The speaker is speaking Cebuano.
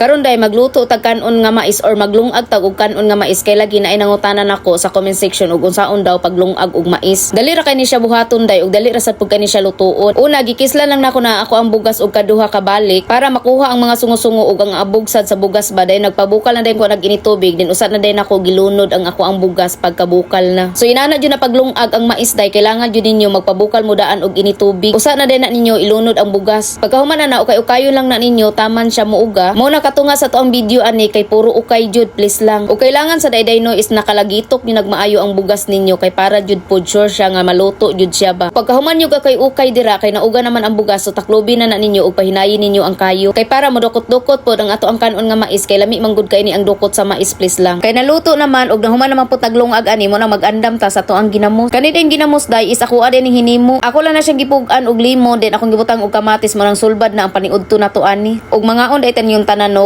Karon day, magluto tag kanon nga mais or maglungag tag og kanon nga mais kay lagi naay nangutana nako sa comment section og unsaon daw paglungag og mais. Dali ra kay ni siya buhaton day ug dali ra sad pud kani siya lutuon. Una, gikislan lang nako na ako ang bugas og kaduha ka balik para makuha ang mga sungo-sungo ug ang abog sad sa bugas ba. Day nagpabukal na dayon ko nag init tubig din, usa na dayon ako gilunod ang ako ang bugas pagkabukal na. So inana jud na paglungag ang mais day, kailangan jud ninyo magpabukal mo daan og init tubig. Usa na dayon na ninyo ilunod ang bugas. Pagkahuman na na, ukay-ukayon lang na ninyo taman siya muuga. Mo na katunga sa to ang video ani kay puro ukay jud, please lang. O kailangan sa dayday no is nakalagitok ni nagmaayo ang bugas ninyo kay para jud pod sure siya nga maluto jud siya ba. Pagkahuman nyo kay ukay dira kay nauga naman ang bugas, so taklubi na na ninyo ug pahinayin ninyo ang kayo. Kay para modukot-dukot pod ang ato ang kanon nga mais kay lami man gud kay ni ang dukot sa mais, please lang. Kay naluto naman ug nahuman naman po taglungag ani mo na magandam ta sa ato ang ginamos. Kani din ginamos day is ako din ning hinimo. Ako lang na siyang gipug-an og limon din akong gibutang og kamatis mo nang sulbad na ang paniudto nato ani. Ug mangaon day tan yung tanan no.